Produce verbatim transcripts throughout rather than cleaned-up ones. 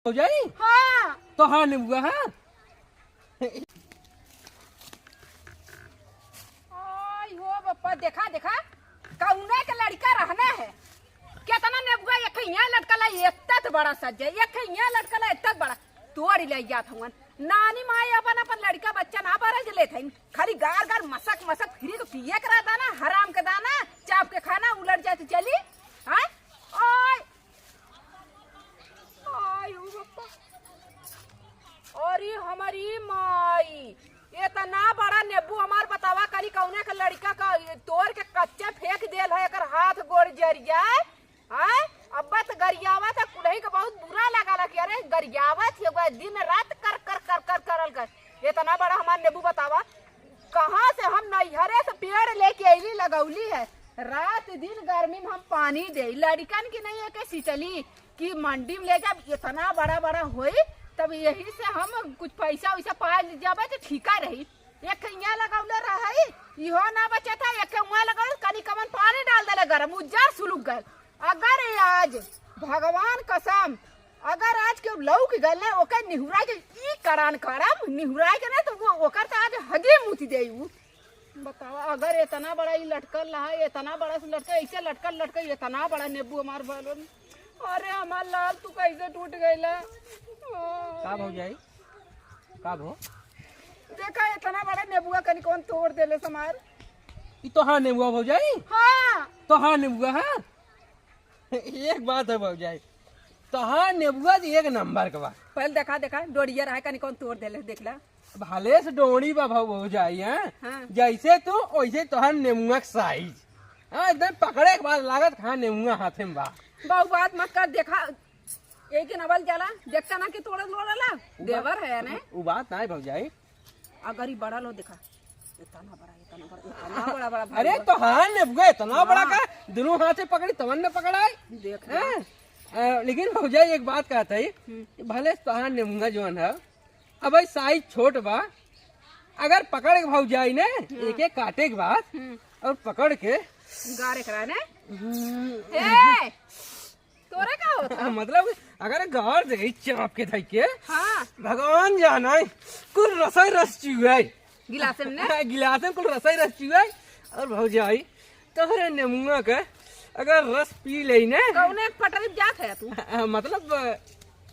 भौजाई? हाँ। तोहार नेबुआ, हाँ? आई हो बप्पा, देखा, देखा, कौने के लड़का रहना है? केतना नेबुआ, एक यहाँ लटकल है, एत्तत बड़ा सज्जे, एक यहाँ लटकल है, एत्तत बड़ा। तोड़ ले जात हवन। नानी माई अपन, अपन लड़का बच्चा ना बरज लेत हईन। खाली गार, गार, मसक, मसक, फ्री के पिए के रहता ना, हराम के दाना, चाप के खाना, उलट जाए तो चली। हाँ? ओए, आई हो बप्पा। अरे हमारी माई, एतना बड़ा नेबू हमार बतावा करी कौने के लड़का का तोड़ के कच्चे फेंक देल है, एकर हाथ गोड़ जर जाए। आय, अब्बा त गरियावा था, कुलही के बहुत बुरा लगा ला कि अरे गरियावा थी, ओकरा दिन रात कर, कर, कर, कर, करल कर। एतना बड़ा हमार नेबू बतावा, कहाँ से हम नैहरे से पेड़ लेके अइली, लगौली है। रात दिन गर्मी में हम पानी दे, लड़िकन की नहीं है के सिंचली कि मंडी में ले जाब, इतना बड़ा बड़ा होई, तब यही से हम कुछ पैसा वैसा पा जाबे तो ठीका रही। एक यहाँ लगौले रही, इहो ना बचे था, एक वहाँ लगौले, कनी कमन पानी डाल देले गरम, उज्जर सुलुक गए। अगर आज भगवान कसम, अगर आज केहू लौक गल ना, ओकर निहुराइ के ई करान करब, निहुराइ के ना, तो वो, ओकर तो आज हगे मुति देई उ। बतावा, अगर एतना बड़ा ई लटकल रहा, एतना बड़ा से लटकल, ऐसे लटकल, लटकल, एतना बड़ा नेबू हमार भलो। अरे हमार लाल, तू कैसे टूट गइला? का भौजाई? का भो? देखा, एतना बड़ा नेबुआ कनी कौन तोड़ देले हमार। ई तोहार नेबुआ भौजाई? हाँ। तोहार नेबुआ, हाँ? एक बात है भौजाई, तोहार नेबुआ जी एक नंबर के बा। पहले देखा, देखा, डोरिया रहा, कनी कौन तोड़ देले, देख ला। भले से डोरी बा भौ-, भौजाई, हैं? हाँ। जैसे तू, वैसे तोहार नेबुआ के साइज। हाँ, एकदम पकड़े के बाद लागत, हाँ, नेबुआ हाथे में बा। बाऊ, बात मत कर, देखा, एक दिन अवल जाला, देखता ना कि तोड़ल, तोड़ल ला, उ बात, देवर है ने। उ बात ना है भौजाई। अगर ई बड़ा लो, देखा, इतना बड़ा, इतना बड़ा, इतना बड़ा, बड़ा अरे भैया। तोहार नेबुआ इतना बड़ा हाँ। का? दुनों हाथ से पकड़ी, तवन न पकड़ाई। देख हैं? अ, लेकिन भौजाई एक बात कहत है, हम्म। कि भले तोहार नेबुआ जौन है, अब भाई साइज छोट बा, अगर पकड़ के भौजाई ने, हम्म। एक एक काटे के बाद, हम्म। और पकड़ के गारे करा ने। हम्म। ए! तोरा का होता? मतलब, अगर गार दे चाप के धई के, हाँ। भगवान जाना है, कुल रसोई रस चुए। गिलास में ने? गिलास में कुल रसोई रस चुए। और भौजाई, तोहरे नेमुआ के अगर रस पी ले ने। कौने पटरी जात है तू? मतलब,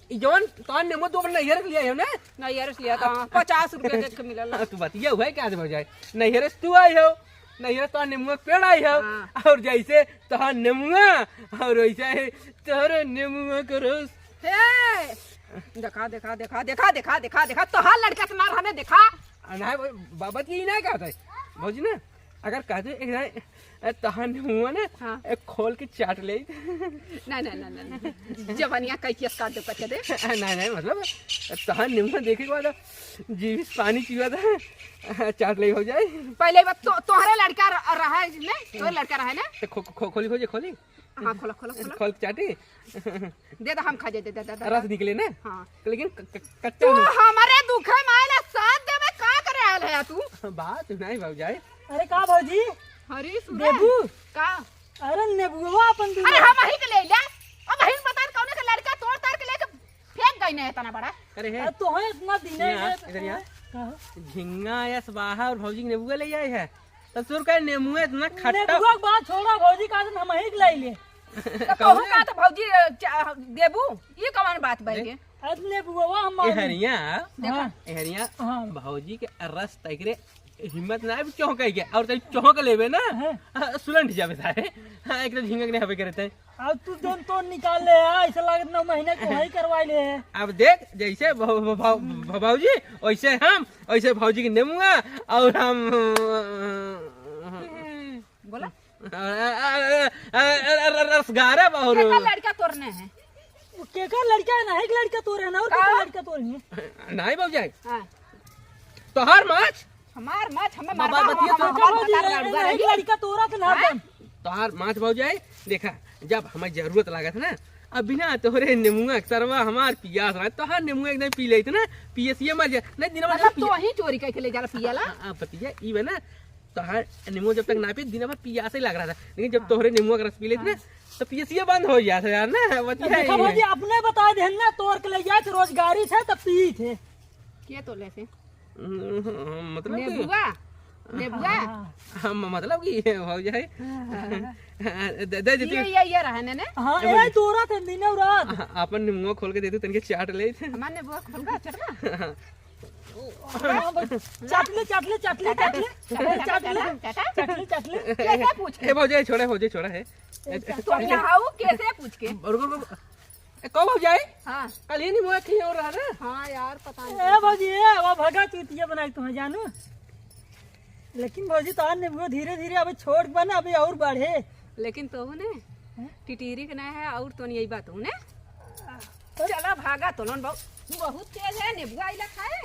ई जौन तोहार नेमुआ तू अपने नैहर के लिया हो ना? नैहर से लिया था, पचास रुपया दे के मिलल। तू बतिया हुआ है क्या से भौजाई? नैहर से तू आई हो, नैहर से तोहार नेमुआ के पेड़ आई हो, हाँ। और जैसे तोहार नेमुआ, और वैसे ही तोहरे नेमुआ के रस। हे! देखा, देखा, देखा, तोहार लड़का से ना रहने देखा। आ, ना, बा-, बाबा जी ना कहता है, भौजी ना, अगर कहते एक दाई, ए, तोहार नेमुआ ना, हाँ। ए, खोल के चाट ले। ना, ना, ना, ना, ना। जवानिया कई केस काट दे, कट दे। ना, ना, मतलब, तोहार नेमुआ देखे के बाद जीभ से पानी चुआ था, चाट ले भौजाई। पहले बात तो, तोहरे लड़का र-, रहा है ने? तोहरे लड़का रहा है ना? तो खो-, खो-, खोली, खोली, खोली। हाँ, खोला, खोला, खोला। खोल के चाटी। दे दे, हम खा जाए, दे, दे, दे, दे। रस निकले ना? हाँ। लेकिन क-, क-, कच्चा तू नहीं। हमारे दुखे में आए ना, साथ देवे का करे आयल है तू? बात नहीं भौजाई। अरे का भौजी? अरे सुन। देबू? का? अरे नेबुआ अपन अरे हम वही के ले ले। अब वही बता कौने का लड़का तोड़ तार के लेके फेंक गई ना इतना बड़ा। अरे हे। अरे तो है इतना दिन है यहाँ, ये इधर यहाँ। कहाँ? झिंगा यस बाहर और भौजी के नेबुआ ले आए है। ससुर का नेमुआ इतना खट्टा। नेबुआ के बात छोड़ा, भौजी का हम ही लाई ले। तो कहूँ का तो भौजी, अ, चा-, देबू? ये कौन बात भाई देख। के? अरे नेबुआ हम ए मानी। हरिया, देखा। हाँ। ए हरिया, हाँ। भौजी के रस तकरे हिम्मत ना है चौंक के, और तई चौंक लेबे ना, हाँ। हाँ, सुलंठ जाबे सारे। हाँ, एक तो झिंगा के नहीं हबे करते हैं। अब तू जौन तोन निकाल ले, हाँ, ऐसा लागत नौ महीने को वही करवा ले। अब देख, जैसे भ-, भ-, भ-, भ-, भौजी, वैसे हम, वैसे भौजी के नेमुआ, और हम बोला। अरे, अरे, अरे, अरे, अरे, रसगारा बहुरू। केकर लड़का तोरने हैं? वो केकर लड़का है ना, एक लड़का तोरे है ना, और का? केकर लड़का तोरे हैं? नहीं भौजाई। हाँ। तोहार माछ? हमार माछ, हमें बाबा मरबा, बतिया हम, तो हम, हम, भौजी, भतार एक, लाडू एक रही। लड़का तोरा थे ना हाँ? तुम। तोहार माछ भौजाई, देखा, जब हमें जरूरत लागत ना, अब बिना तोहरे नेमुआ के सरवा हमार पियास रहा, तोहार नेमुआ एकदम पी लेत ना, पियसिया मर जाए। नहीं, दिन भर मतलब पिया- तो ही चोरी करके ले जाला पियाला? हाँ, हाँ, बतिया, ई बा ना, तोहार नींबू जब तक ना पी, दिन भर पियासे लग रहा था, लेकिन जब हाँ। तोहरे नींबू का रस पी लेते ना, हाँ। तो पियसिया बंद हो जाता यार ना, बतिया देखो है। भौजी, अपने बता देहन ना, तोड़ के ले जाए तो रोजगारी थे तो पी थे। के तोले थे? हम्म, मतलब कि नेबुआ? नेबुआ? हाँ। हम, मतलब कि ये हो जाए। हाँ। दे, दे देती। ये, ये, ये रहा ने, ने? हाँ, ए ए, भौजी। तोरा थे, दिने रात। हाँ, अपन नींबू खोल के दे दे, तनके चाट ले। हमार नेबुआ खोल के चटना? हाँ, बस, चाट ले, चाट ले, चाट ले, चाट ले। चाट ले, चाट ले। कैसे पूछ के? ए, भौजी, छोड़ा, भौजी, छोड़ा है। तो यहाँ आओ, कैसे पूछ के? रुको, रुको। ए, कब हो जाए? हाँ। कल ही नहीं हुआ, कहीं और रहा ना। हाँ यार, पता नहीं। ए, भौजी, ए, वो भगा चूतिया बनाई तुम्हें, जानू। लेकिन भौजी, तो आज नींबू धीरे-धीरे अभी छोड़ बना, अभी और बढ़े। लेकिन तू ने हैं? टिटीरी के ना है, और तो नहीं, यही बात हूँ ने। चला भागा, तो लोन बहुत, बहुत तेज है, नींबू आइला खाए।